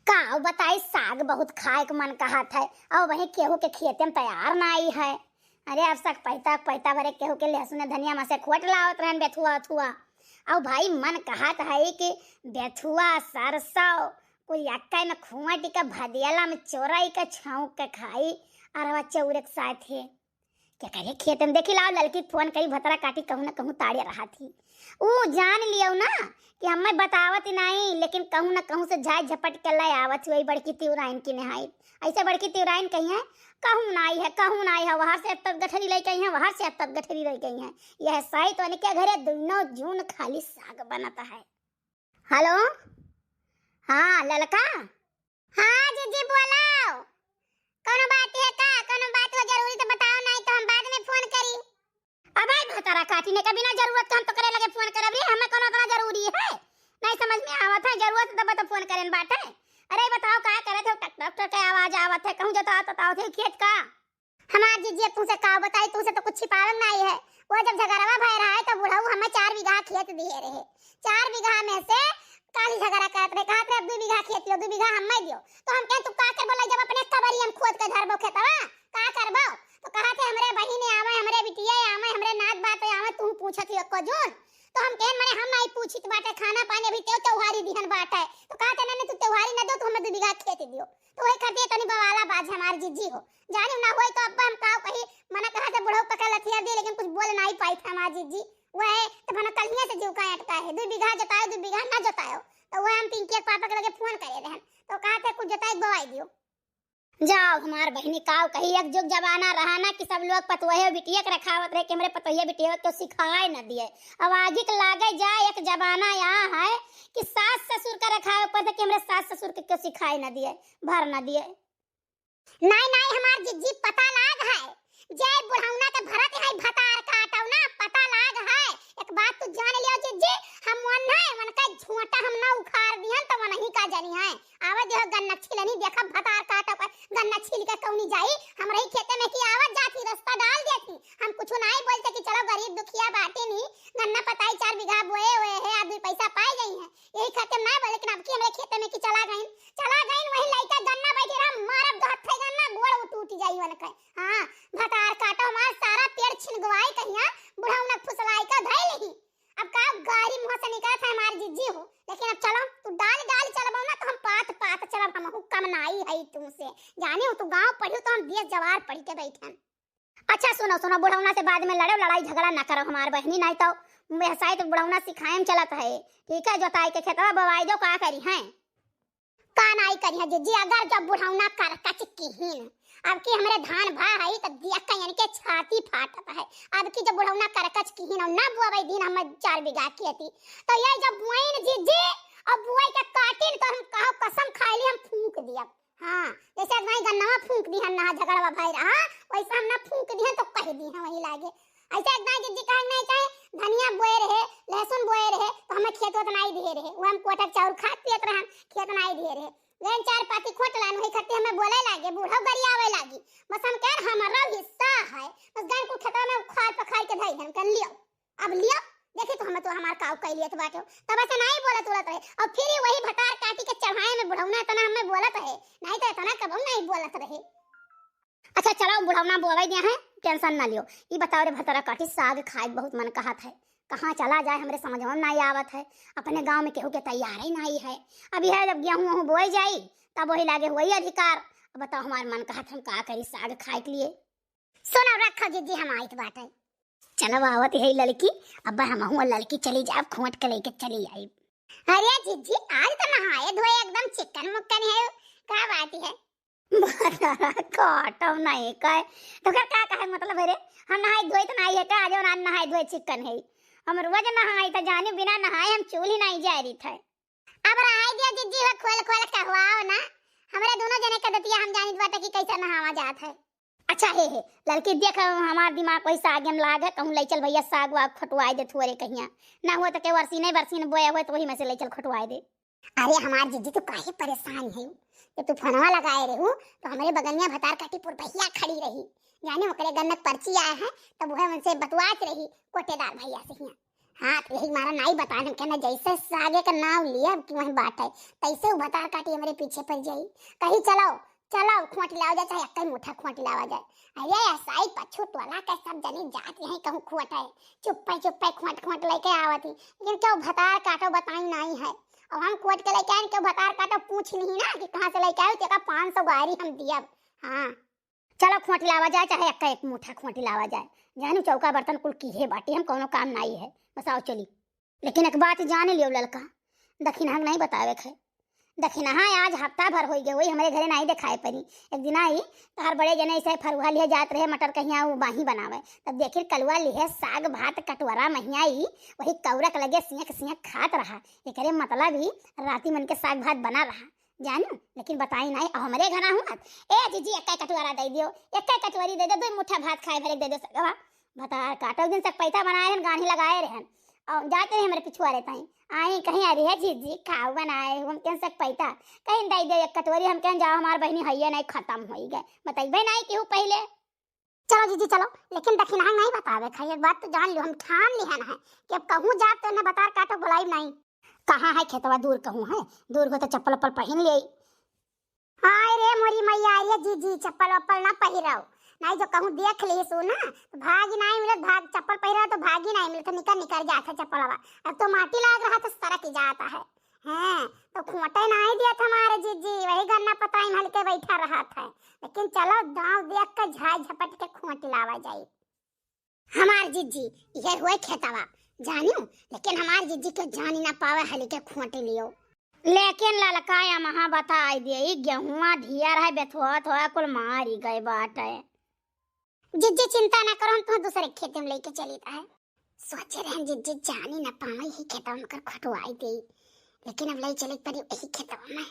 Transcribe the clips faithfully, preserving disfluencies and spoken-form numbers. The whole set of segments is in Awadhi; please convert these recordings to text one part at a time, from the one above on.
का बताई, साग बहुत खाए के मन कहत है, अउ वही केहू के खेते में तैयार नाई है। अरे, अब सक पैता पैता भरे केहू के लहसुन धनिया में से खोट लावत रहन बेथुआ उथुआ। अउ भाई, मन कहत है कि बेथुआ सरसों कुल यक्का में खोट के भदियला में चोरई के छौंक के खाई, अरवा चौरे के साथे। केकरे खेत में देखी लाओ, ललकी फोन करी, भतरा काटी कहूँ न कहूँ ताड़े रहा थी। ऊ जान लियो ना कि हमें बतावत ही नहीं, लेकिन कहूँ न कहूँ से झाई झपट के ले आवत हुई बड़की तिवराइन की नहाई। ऐसे बड़की तिवराइन कही है, कहूँ नाई है, कहूँ नाई है, वहर से अब तक गठरी लई गई है, वहर से अब तक गठरी लई गई है। यह साई तो इनके घरे दुनो जून खाली साग बनत है। हेलो, हाँ ललका। हाँ जीजी बोलाओ, कौनो बात है का? कौनो बात हो जरूरी तो बताओ, नहीं तो हम बाद में फोन करी। अबे भतारा काटी ने का बिना जरूरत के हम तो करे लगे फोन करब रे, हमें कौनो इतना जरूरी है? नहीं समझ में आवत है, जरूरत तब तो फोन करेन बात है। अरे बताओ का करत हो, ट्रैक्टर के आवाज आवत है, कहूँ जताओ तताओ थे खेत का। हमार जीजी अब तुमसे का बताई, तुमसे तो कुछ छिपावे में नहीं है। वो जब झगड़वा भय रहा है तो बुढ़ऊ हमें चार बीघा खेत दिए रहे, चार बीघा में से काली झगड़ा करत रहे, कहत रहे अब दू बीघा खेत दियो, दू बीघा हमें दियो। तो हम कहें तू का करबो, ले जब अपने कबरी हम खोद के धरबो खेतवा, का करबो? तो कहत है हमरे बहिने आवे, हमरे बिटिया आवे, हमरे नात बात आवे, तू पूछत ही एको जून। तो हम कहें मने हम नहीं पूछित बाटे, खाना पानी अभी तेव त्योहारी दिहन बाटे। तो कहत है नहीं तू त्योहारी न दो, तू हमें दू बीघा खेत दियो। तो वही खातिर तनी बवाला बाज हमार जीजी हो। जानी ना होई तो अब्बा हम काव कही, मना कहा से बुढ़ऊ पकड़ लथिया दी, लेकिन कुछ बोल नाई पाई था हमार जीजी। वह तो मना कलिए से जीव का अटका है, दू बीघा जोतायो, दू बीघा ना जोतायो। तो वह हम पिंकी के पापा के लगे फोन करे रहन, तो कहा थे कुछ जोताई बवाई दियो। जाओ हमार बहिनी, काव कही, एक जुग जमाना रहा ना कि सब लोग पतोहे बिटिया के रखावत रहे कि हमरे पतोहिया बिटिया के सिखाए न दिए। अब आगे के लागे जाए एक जमाना यहाँ है कि सास ससुर का रखावे पड़ता कि हमरे सास ससुर के क्यों सिखाए न दिए, भर न दिए। नाई, नाई, हमार जिज्जी पता लाग है, जे बुढ़ौना के भरत है भतार काटौना, पता लाग है। एक बात तू जान लियो जिज्जी, हम वन है, वन का झोंटा हम ना उखाड़ दिहन, तो वन ही का जानी है। आवे जो गन्ना छिलनी देखा, भतार काटो का गन्ना छिल के कौनी जाई, हमरे ही खेते में की आवत जाती, रास्ता डाल देती। हम कुछ नाई बोलते कि चलो गरीब दुखिया बाटे नी, गन्ना पताई चार बीघा बोए हुए है, आदमी पैसा पाए गई है। यही खातिर ना बोले, लेकिन अब की हमरे खेते में की चला गईन, चला गईन, वही लइका गन्ना बैठे रहा, मारब तो हत्थे गन्ना, गोड़ वो टूट जाई वन के। हाँ, भतार काटो हमार सारा पेड़ छिन गवाई कहिया, बुढ़ौना फुसलाई का धई लेही। अब का गारी मुँह से निकलत है हमार जिज्जी हो, लेकिन अब चलो, तू डाल डाल चलबो ना, तो हम पात पात चलब, हमहू कम नाई है तुमसे। जाने हो, तू गाँव पढ़ियो तो हम देश जवार पढ़ के बैठन। अच्छा सुनो, सुनो, बुढ़ौना से बाद में लड़ो, लड़ाई झगड़ा ना करो हमार बहनी, नहीं तो बेहसाई तो बुढ़ौना सिखाए में चलत है, ठीक है, जोताई के खेतवा बवाई दो, का करी हैं? का नाई करी है जिज्जी, अगर जब बुढ़ौना करकच किहिन, अब की हमरे धान भा है तो दिया कयन के छाती फाटत है, अब की जब बुढ़ौना करकच किहिन और ना बोवे दिन हम चार बीघा खेती, तो ये जब बोइन जिज्जी और बुआई के काटिन तो हम कहो कसम खाइली हम फूंक दिया। हाँ, जैसे आज भाई गन्नवा फूंक दिहन ना, झगड़वा भाई रहा, वैसे हम ना फूंक दिहन तो कह दिहन वही लागे। ऐसे एक दाई जिज्जी कहे नहीं चाहे, धनिया बोए रहे, लहसुन बोए रहे, तो हमें खेत वेत नाई दिए रहे, वो हम कोटक चाउर खात पियत रहन, खेत नाई दिए रहे। गैन चार पाती खोट लान, वही खातिर हमें बोले लागे, बूढ़ो गरियावे लागी। बस हम कह, हमारा हिस्सा है, बस गैन को खेतवा में उखाड़ पखाड़ के धई हम कह लियो। अब लियो, देखी तो हमें तो हमार काऊ कह लियत बाटे। तब से नहीं बोलत उलत रहे। और फिर ही वही भतार काटी के चढ़ाए में बुढ़ौना इतना हमें बोलत रहे। नहीं तो इतना कबहू नहीं बोलत रहे। अच्छा चलो, बुढ़ौना बोवे दिया है, tension ना लियो। ई बताओ रे भतार काटी, साग खाए बहुत मन कहत है। कहाँ चला जाए, हमरे समझ में नहीं आवत है। अपने गाँव में केहू के तैयार ही नहीं है। अब यह जब गेहूँ वहूँ बोए जाई, तब वही लागे हुई अधिकार। अब बताओ, हमार मन कहत हम का करी साग खाए के लिए। सुनो, रखो जिज्जी, हम आइत बाटे। चलो आवत है ललकी, अब हमहू ललकी चली जाब, खोट के लेके चली आइब। अरे जिज्जी, आज तो नहाए धोए एकदम चिकन मुक्कन है, का बात है? भतार काटो नहीं कहे, तो फिर का कहे मतलब है रे? हम नहाए धोए तो नहीं है का, आज और आज नहाए धोए चिकन है? हम रोज नहाए था, जाने बिना नहाए हम चूल्ही नहीं जा रही था। अब रहाई दियो जिज्जी हो, खोल खोल कहवाओ ना। हमरे दोनों जने के दतिया हम जानित बाटे कि कैसे नहावा जात है। अच्छा हे हे ललकी, देख हमार दिमाग वही सागन लाग है, कहूँ ले चल भैया साग वाग खटवाए दे थोरे कहिया, ना हुआ तो के वर्षी नहीं वर्षी ने बोया हुआ तो वही में से ले चल खटवाए दे। अरे हमार जिज्जी तू काहे परेशान है, जब तू फोनवा लगाए रहू तो हमरे बगनिया भतार काटीपुर भैया खड़ी रही, जाने ओकरे गन्नक पर्ची आए है, तब वह उनसे बतवात रही कोटेदार भैया से हिया। हाँ, तो यही मारा नाई बताए, हम कहना जैसे सागे का नाव लिया कि वहीं बात है, तैसे वो भतार काटी हमरे पीछे पड़ जाई। कही चलो, चलो, खोंट लावा जाए, चाहे एक्कै मुठा खोंट लावा जाए। अरे, ऐसा ही पछू टोला के सब जनी जात यहीं कहूँ खोंट है, चुप्पे चुप्पे खोंट खोंट लेके आवत ही, लेकिन क्यों भतार काटो बताई नाई है। और हम खोंट के लेके आए, क्यों भतार काटो पूछ नहीं ना कि कहाँ से लेके आए, तेका पाँच सौ गारी हम दियब। हाँ, चलो खोंट लावा जाए, चाहे एक्का एक मुठा खोंट लावा जाए, जानू चौका बर्तन कुल कीहे बाटी, हम कौनो काम नाई है, बस आओ चली। लेकिन एक बात जान लियो ललका, दखिनहा के नाई बतावे के है। दखिनहा आज हफ्ता भर होई गए, वही हमरे घरे नाई देखाए परी। एक दिन आई, तोहार बड़े जने ऐसे फरुहा लिहे जात रहे, मटर कहिया उ बाही बनावे, तब देखिर कलुआ लिहे साग भात कटोरा महिया आई, वही कौरक लगे सियक सियक खात रहा। एकरे मतलब ही राती मन के साग भात बना रहा, जानू, लेकिन बताई नाई। अब हमरे घरा हुआ, ए जीजी, एक्का कटोरा दे दियो, एक्का कटोरी दे दो, दो मुठा भात खाए भरे दे दो सगवा। भतार काटो दिन सकपैता बनाए रहन, गान्ही लगाए रहन, और जाते रहे हमरे पिछुआरे ताई। आई कहीं, अरे हे जीजी, खाओ बनाए हो, हम कहन सकपैता, कहीं दे दे एक कटोरी, हम कहन जाओ, हमार बहिनी हइये नहीं, खत्म होई गए, बतइबे नहीं केहू पहिले। चलो जीजी चलो, लेकिन दखिनहा नहीं बतावे खाई, एक बात तो जान लियो, हम ठान लिहन है कि अब कहूँ जाब तो इन्हें भतार काटो बुलाइब नहीं। कहाँ है खेतवा, दूर कहूँ है, दूर हो तो चप्पल वप्पल पहन ले। हाय रे मोरी मैया, अरे जीजी, चप्पल वप्पल ना पहिरव, नहीं जो कहूँ देख ली सु ना, तो भागी नहीं मिलत, भाग, चप्पल पहिरव तो भागी नहीं मिलत, निकर निकर जात है चप्पलवा। अब तो माटी लाग रहा तो सरक जाता है। हैं, तो खोंटे नहीं दियत हमारे जीजी, वही गन्ना पताई में हल्के बैठा रहत है। लेकिन चलो, दाँव देख के झाई झपट के खोंट लावा जाई। हमार जिज्जी, इहे हुए खेतवा, जानियो, लेकिन हमार जिज्जी के जानी ना पावे, हली के खोंटी लियो। लेकिन ललका या महा बताई दे, ई गेहुआ ढियर है, बेथुआ थोआ कुल मारी गए बाटे। जिज्जी चिंता ना करो, हम तुम्हें दूसरे खेते में लेके चली है। सोचे रहन जिज्जी जानी ना पावे, ही खेतवा में कर खटवाई दे, लेकिन अब ले चले पड़ी यही खेतवा में।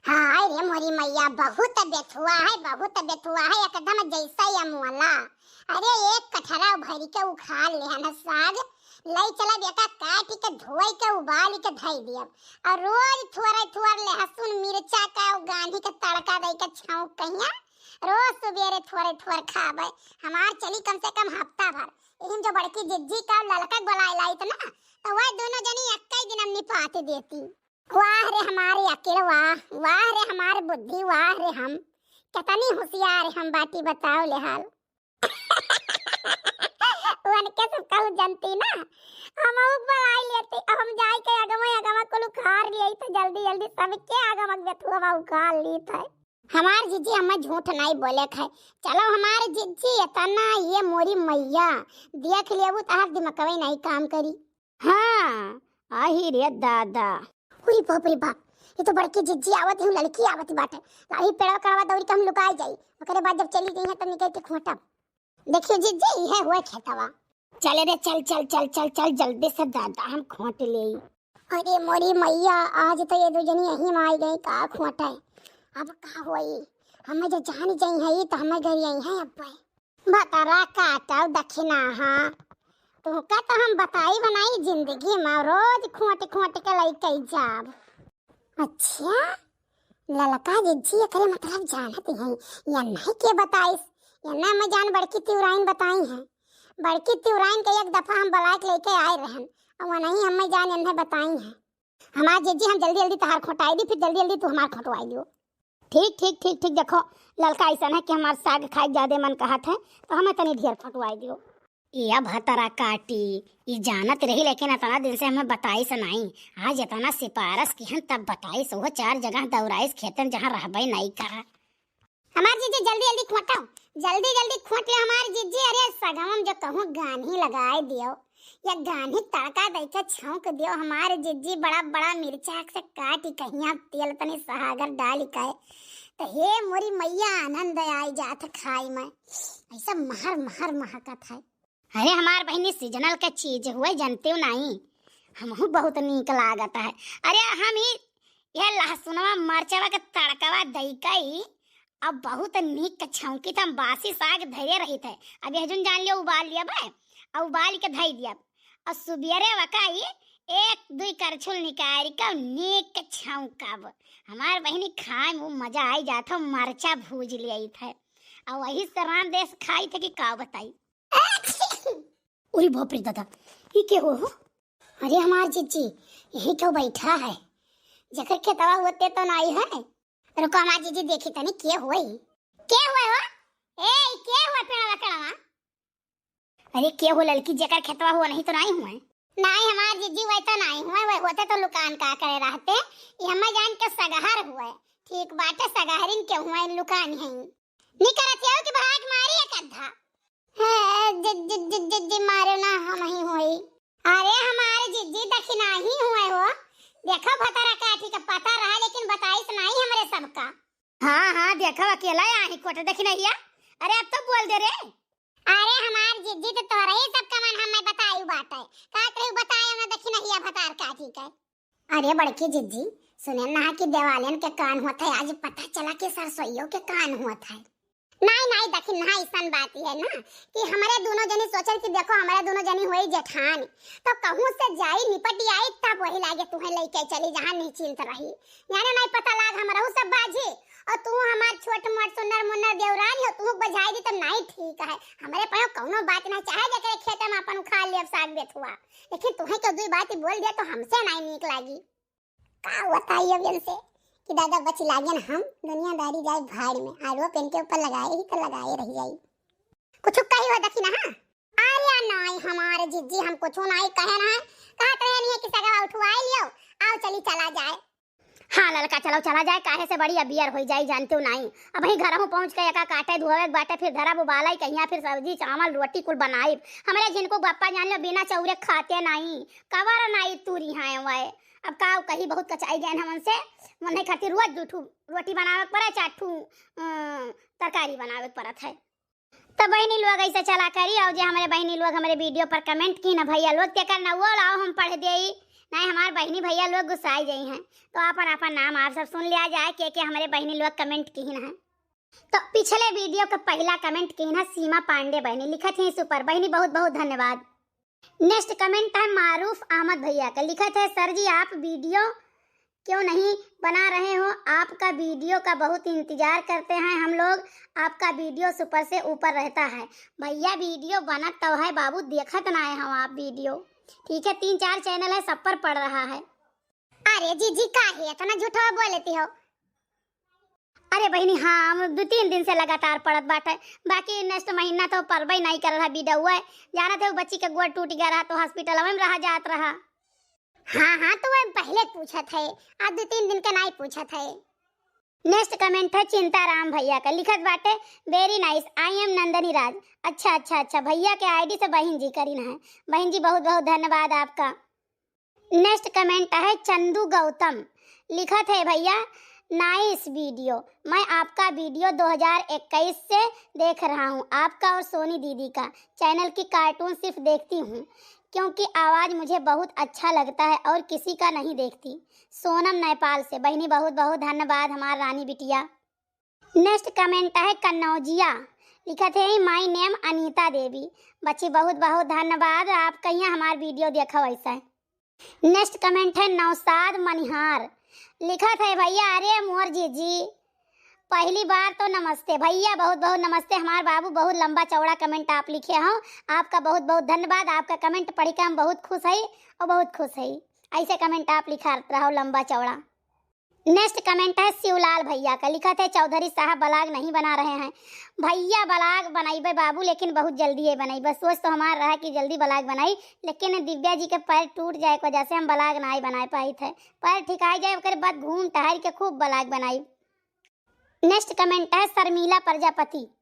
हाय रे मोरी मैया, बहुत बेथुआ है, बहुत बेथुआ है, एकदम जैसा ये मुअला। अरे एक कठरा भरी के उखाड़ लेहन साग, लई चला बेटा, काट के धोई के उबाल के धई दियब। और रोज थोड़े थोड़ लहसुन मिर्चा का और गांधी के तड़का दे के छौंक कहिया, रोज सुबेरे थोड़े थोड़ खाबे। हमार चली कम से कम हफ्ता भर। लेकिन जो बड़की जिज्जी का ललका बोलाए लाइत ना, तो वह दोनों जनी एक ही दिन हम निपात देती। वाह रे हमारे अकिल, वाह, वाह रे हमारे बुद्धि, वाह रे हम। कितनी होशियार हम बाटी, बताओ ले हाल। उनके सब कहू जनती ना, हम ऊ बुलाई लेती, अब हम जाई के अगवा अगवा कुल उखाड़ लियई तो जल्दी जल्दी सबके अगवा बेथुआ उखाड़ ली थे। हमार जिज्जी हमें झूठ नहीं बोले थे। चलो हमारे जिज्जी इतना ये मोरी मैया देख लेबू तहार दिमकवे नहीं काम करी। हाँ, आही रे दादा। अरे बाप रे बाप, ये तो बड़की जिज्जी आवत है, लड़की आवत बाटे। लाही पेड़वा कड़वा दौड़ी के हम लुकाई जाई, ओकरे बाद जब चली गई है तब निकल के खोटब। देखियो जिज्जी, इहे हुए खेतवा। चले रे, चल, चल, चल, चल, चल, जल्दी से दादा हम खोट लेई। अरे मोरी मैया, आज तो ये दो जनी यहीं में आई गई, का खोटे। अब का होई? हमें जो जान जाई है, तो हमें घर यही है अब। भतरा काटव दखिनहा। तुहका तो हम बताई बनाई जिंदगी में, रोज खोट खोट के लइके जाब। अच्छा, ललका जिज्जी एकरे मतलब जानत हैं, यन्हे के बताइस? यन्हे अम्मा जान बड़की तिवराइन बताई हैं। बड़की तिवराइन के एक दफा हम बुलाए के लेके आए रहन, और वनही अम्मा जान यन्हे बताई हैं। हमार जिज्जी, हम जल्दी जल्दी तहार खोटाई दी, फिर जल्दी जल्दी तू हमार खोटवाई दियो। ठीक, ठीक, ठीक, ठीक। देखो, ललका ऐसन है कि हमार साग खाए के ज्यादा मन कहत है, तो हमें तनी ढेर खोटवाई दियो। ए भतरा काटी, ई जानत रही, लेकिन इतना दिन से हमें बताइस नाई। आज इतना सिफारिश किहन तब बताइस, वो चार जगह दौड़ाइस खेतन जहाँ रहबे नाई कहा। हमार जिज्जी जल्दी जल्दी खोटो, जल्दी जल्दी खोट ले हमार जिज्जी। अरे सगवम जो कहूँ गान्ही लगाए दियो, या गान्ही तड़का दे के छौंक दियो हमार जिज्जी। बड़ा बड़ा मिर्चा से काटी कहिया तेल तनी सहागर डाल के, तो हे मोरी मैया आनंद आई जात खाई में, ऐसा महर महर महकत है। अरे हमार बहिनी, सीजनल के चीज हुए, जनते हो नाई, हमहू बहुत नीक लागत है। अरे हम ही यह लहसुनवा मरचवा के तड़कवा दई कई, अब बहुत नीक के छौंकी त हम बासी साग धरे रही थे। अब यह जुन जान लियो, उबाल लिया बे, और उबाल के धई दिया, और सुबेरे वकाई एक दुई करछुल निकाल के नीक के छौंकब। हमार बहिनी खाए में मजा आई जात हो, मरचा भूज लिया थे, और वही से राम देश खाई थे कि का बताई। उरी बाप रे दादा, ई के हो, हो? अरे हमार जिज्जी, यही क्यों बैठा है? जेकर खेतवा होते तो नाई है। रुको हमार जिज्जी, देखी तनी के होई। के हुए हो? ए, के हुए पेड़वा केड़वा? अरे के हो ललकी, जेकर खेतवा हुआ नहीं तो नाई हुए। नाई हमार जिज्जी, वह तो नाई हुए, वह होते तो लुकान का करे रहते। ये हमें जान के सगहर हुए। ठीक बाटे, सगहरिन के हुए लुकान है। निकरत हो कि भाग मारी एक अद्धा। हे, जि-, जि-, जि-, जि-, जि-, मारे ना हम ही होई। अरे हमारे जिज्जी दखिनाही हुए हो। देखो भतारा काठी का पता रहा, लेकिन बताइस नाई हमरे सबका। हाँ, हाँ, देखो अकेला आही कोट दखिनहिया। अरे अब तो बोल दे रे। अरे हमार जिज्जी तो तोहरे ही सब कमन हमें बतायु बाटे। का कही बताए ना दखिनहिया भतार काठी के। अरे बड़की जिज्जी, सुने ना कि देवालियन के कान होत है, आज पता चला कि सरसोइयो के कान होत है। नाई, नाई, दखिन, हाँ, ऐसन बात ही है ना कि हमरे दोनों जनी सोचल कि देखो, हमरे दोनों जनी होई जेठान, तो कहूँ से जाई, निपट आई, तब वही लागे तुहें लेके चली, जहाँ निश्चिंत रही। यानी नाई पता लाग हमरहू सब बाझी, और तू हमार छोट मोट सुन्नर मुन्नर देवरान हो, तू बझाई दी तो नाई ठीक है। हमरे पायो कौनो बात ना, चाहे जेकरे खेते में अपन उखाड़ लेब साग बेथुआ, लेकिन तुहें क्यों दुई बात बोल दे तो हमसे नाई नीक लागी। का बताई अब इनसे कि दादा बच लागेन हम, दुनियादारी जाए भाड़ में, आरो पेन के ऊपर लगाए ही तो लगाए रह जाई। कुछ कही हो दखिना, हाँ? अरे नाई हमारे जिज्जी, हम कुछ नाई कहे ना, कहत रहे नहीं कि सगवा उठवाई लियो, आओ चली चला जाए। हाँ ललका, चलो चला जाए, काहे से बड़ी अबियर होई जाई, जानते हो नाई। अब ही घर हूँ पहुँच के एका काटे धोवे के बाटे, फिर धरब उबालाई कहिया, फिर सब्जी चावल रोटी कुल बनाई। हमरे जिनको बप्पा जान लो बिना चौरे खाते नाई, कवर नाई तूरी हैं वह। अब का कही, बहुत कचाई गए हमन से, उन्हें खातिर रोज दू ठू रोटी बनावे के पड़े, चार ठू, अ, तरकारी बनावे के पड़त है। तो बहिनी लोग ऐसे चला करी, और जे हमरे बहिनी लोग हमरे वीडियो पर कमेंट की ना भैया लोग, तेकर ना वो लाओ हम पढ़ देई, नहीं हमार बहिनी भैया लोग गुस्साई जाई हैं। तो आपन आपन नाम आप सब सुन लिया जाए, के के हमरे बहिनी लोग कमेंट की ना है। तो पिछले वीडियो का पहला कमेंट की ना सीमा पांडे बहिनी लिखत हैं सुपर बहिनी, बहुत बहुत धन्यवाद। नेक्स्ट कमेंट है मारूफ अहमद भैया का, लिखत है, "सर जी, आप वीडियो क्यों नहीं बना रहे हो? आपका वीडियो का बहुत इंतजार करते हैं हम लोग, आपका वीडियो सुपर से ऊपर रहता है।" भैया, वीडियो बनत तो है बाबू, देखत ना है हम आप वीडियो, ठीक है, तीन चार चैनल है, सब पर पड़ रहा है। अरे जीजी, काहे इतना झूठा बोलती हो? अरे बहिनी, हाँ, हम दो तीन दिन से लगातार पड़त बाटे, बाकी नेक्स्ट महीना तो परबे नहीं कर रहा बीडौआ। जानत है, वो बच्ची के गोड़ टूट गया रहा, तो हॉस्पिटल में रहा जात रहा। हाँ, हाँ, तो वह पहले पूछत है, आज दो तीन दिन के नहीं पूछत है। नेक्स्ट कमेंट है चिंताराम भैया का, लिखत बाटे, "Very nice, I am नंदनी राज।" अच्छा, अच्छा, अच्छा, भैया के आईडी से बहिन जी करीन है। बहिन जी, बहुत बहुत धन्यवाद आपका। नेक्स्ट कमेंट है चंदू गौतम, लिखत है, "भैया, नाइस वीडियो, मैं आपका वीडियो दो हज़ार इक्कीस से देख रहा हूँ, आपका और सोनी दीदी का चैनल की कार्टून सिर्फ देखती हूँ, क्योंकि आवाज़ मुझे बहुत अच्छा लगता है और किसी का नहीं देखती।" सोनम नेपाल से, बहिनी, बहुत बहुत धन्यवाद हमार रानी बिटिया। नेक्स्ट कमेंट है कन्नौजिया, लिखत है, "My name अनीता देवी।" बच्ची, बहुत बहुत धन्यवाद, आप कहिया हमार वीडियो देखो ऐसा है। नेक्स्ट कमेंट है नौशाद मनिहार, लिखत है, "भैया, अरे मोर जीजी, पहली बार तो नमस्ते।" भैया, बहुत बहुत नमस्ते हमार बाबू, बहुत लंबा चौड़ा कमेंट आप लिखे हो, आपका बहुत बहुत धन्यवाद। आपका कमेंट पढ़ के हम बहुत खुश है और बहुत खुश है, ऐसे कमेंट आप लिखा रहो लंबा चौड़ा। नेक्स्ट कमेंट है शिवलाल भैया का, लिखत है, "चौधरी साहब, ब्लॉग नहीं बना रहे हैं?" भैया, ब्लॉग बनैबे बाबू, लेकिन बहुत जल्दी ही बनैबे। सोच तो हमार रहा कि जल्दी ब्लॉग बनाई, लेकिन दिव्या जी के पैर टूट जाए के वजह से हम ब्लॉग नहीं बना पाई थे। पैर ठिकाई जाए, ओकरे बाद घूम टहर के खूब ब्लॉग बनाई। नेक्स्ट कमेंट है शर्मिला प्रजापति,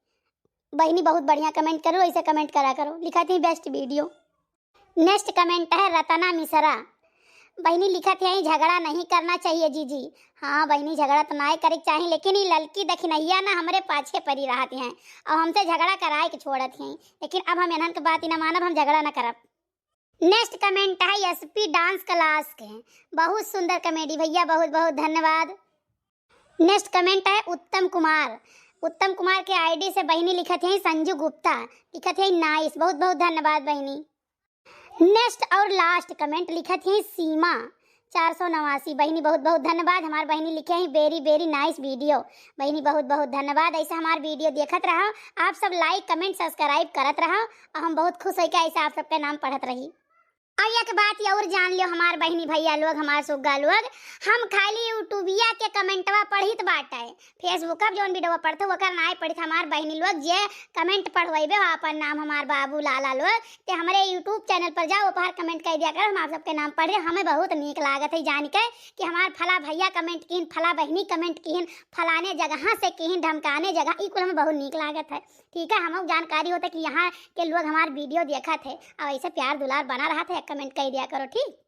बहिनी, बहुत बढ़िया कमेंट करो, ऐसे कमेंट करा करो, लिखत ही बेस्ट वीडियो। नेक्स्ट कमेंट है रतना मिश्रा, बहिनी लिखत है, "झगड़ा नहीं करना चाहिए जीजी।" हाँ बहिनी, झगड़ा तो नाय करे के चाही, लेकिन ई ललकी दखिनहिया ना हमरे पाछे परी रहत हैं और हमसे झगड़ा कराए के छोड़त हैं, लेकिन अब हम इन्हन के बात ही ना मानब, हम झगड़ा ना करब। नेक्स्ट कमेंट है एसपी डांस क्लास के, बहुत सुंदर कॉमेडी भैया, बहुत बहुत धन्यवाद। नेक्स्ट कमेंट है उत्तम कुमार, उत्तम कुमार के आईडी से बहिनी लिखत है संजू गुप्ता, लिखत है, "नाइस।" बहुत बहुत धन्यवाद बहिनी। नेक्स्ट और लास्ट कमेंट लिखत है सीमा, चार सौ नवासी। बहिनी, बहुत बहुत धन्यवाद। हमार बहिनी लिखे हैं, "Very very nice video।" बहिनी, बहुत बहुत धन्यवाद। ऐसे हमार video देखत रहो आप सब, like comment subscribe करत रहो, और हम बहुत खुश होइके ऐसे आप सबके नाम पढ़त रही। अब एक बात ये और जान लियो हमार बहिनी भैया लोग, हमार सुग्गा लोग, हम खाली YouTubeिया के कमेंटवा पढ़ित बाटे, Facebook अब जौन video पढ़ते ओकर नाय पढ़ित हमार बहिनी लोग। जे comment पढ़वैबे हो अपन नाम हमार बाबू लाला लोग, ते हमरे YouTube channel पर जाओ, ओपर comment कर दिया करो, हम आप सबके नाम पढ़ रहे। हमें बहुत नीक लागत है जान के कि हमार फला भैया comment किहिन, फला बहिनी comment किहिन, फलाने जगह से किहिन, ढमकाने जगह, ई कुल हमें बहुत नीक लागत है। ठीक है, हमको जानकारी होता कि यहाँ के लोग हमार video देखत है, और ऐसे प्यार दुलार बना रहत है, comment कर दिया करो, ठीक।